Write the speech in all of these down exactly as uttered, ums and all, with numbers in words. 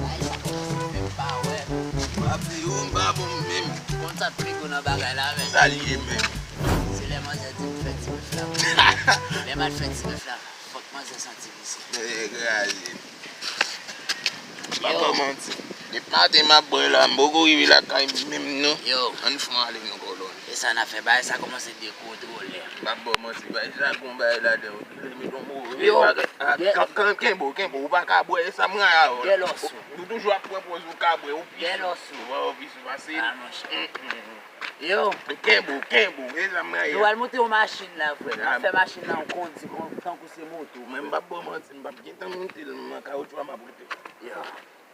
Ay, sa kòmanse fè m pa wè. M ap di ou, m pa bon menm. Konn sa k pi gou nan bagay la, men. Sa l ye menm? Se lè manzè di m fè ti bèf la. Lè m al fè ti bèf la, fòk manzè santi m isi. Men kraze. M pa ba w manti. Depi maten m ap bwè la, m poko rive lakay menm non. Yo. Ann fè yon ale non, kolòn. E sa n ap fè, bagay sa kòmanse dekontwole. M pa ba w manti, bagay sa gon bagay ladan l. Li met yon move bagay. Kan, kan, kenbe w, kenbe w, ou pa ka bwè, e sa m rayi avè w la. Ou toujou ap pran pòz ou ka bwè, ou pis. Ou pa wè w pis ou pase l. Yo. Kenbe w, kenbe w, e sa m rayi. Nou al monte yon machin la, frè. N ap fè machin nan kondi kon, tankou se moto. Mwen m p ap ba w manti, m p ap gentan monte l, nan kawotchou a m ap rete. Yo.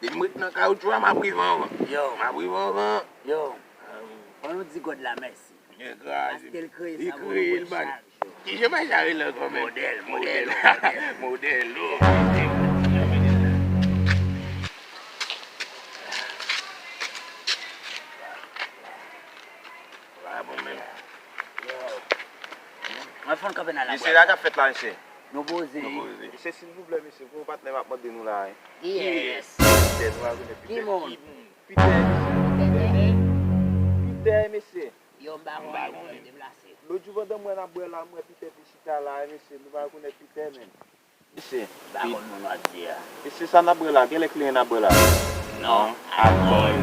Depi m ret nan kawotchou a, m ap rive anvan. Yo. M ap rive anvan. Yo. An nou di God la mèsi. Li kraze. Paske l kreye sa pou nou, li kreye l ban. Ki jan bagay sa rele ankò menm? Modèl, modèl, modèl. Modèl, oh. Bravo menm. Mwen fon kanpe nan la. Mesye, sa k ap fèt la, mesye? Nou poze. Nou poze. Mesye, silvouplè, mesye, pou yon patnè m ap mande nou la, wi. Kiyès? Kiyès? Nou pa konnen Peter. Ki moun? Peter, mesye. Peter, mesye. Yo, m pa konnen, m deplase. Lòt jou pandan m wè n ap bwè la, m wè Peter te chita la, mesye, nou pa rekonèt Peter, menm. Mesye. M pa konn moun w ap di a. Mesye, sa n ap bwè la, genlè kliyan n ap bwè la. Non, alkòl.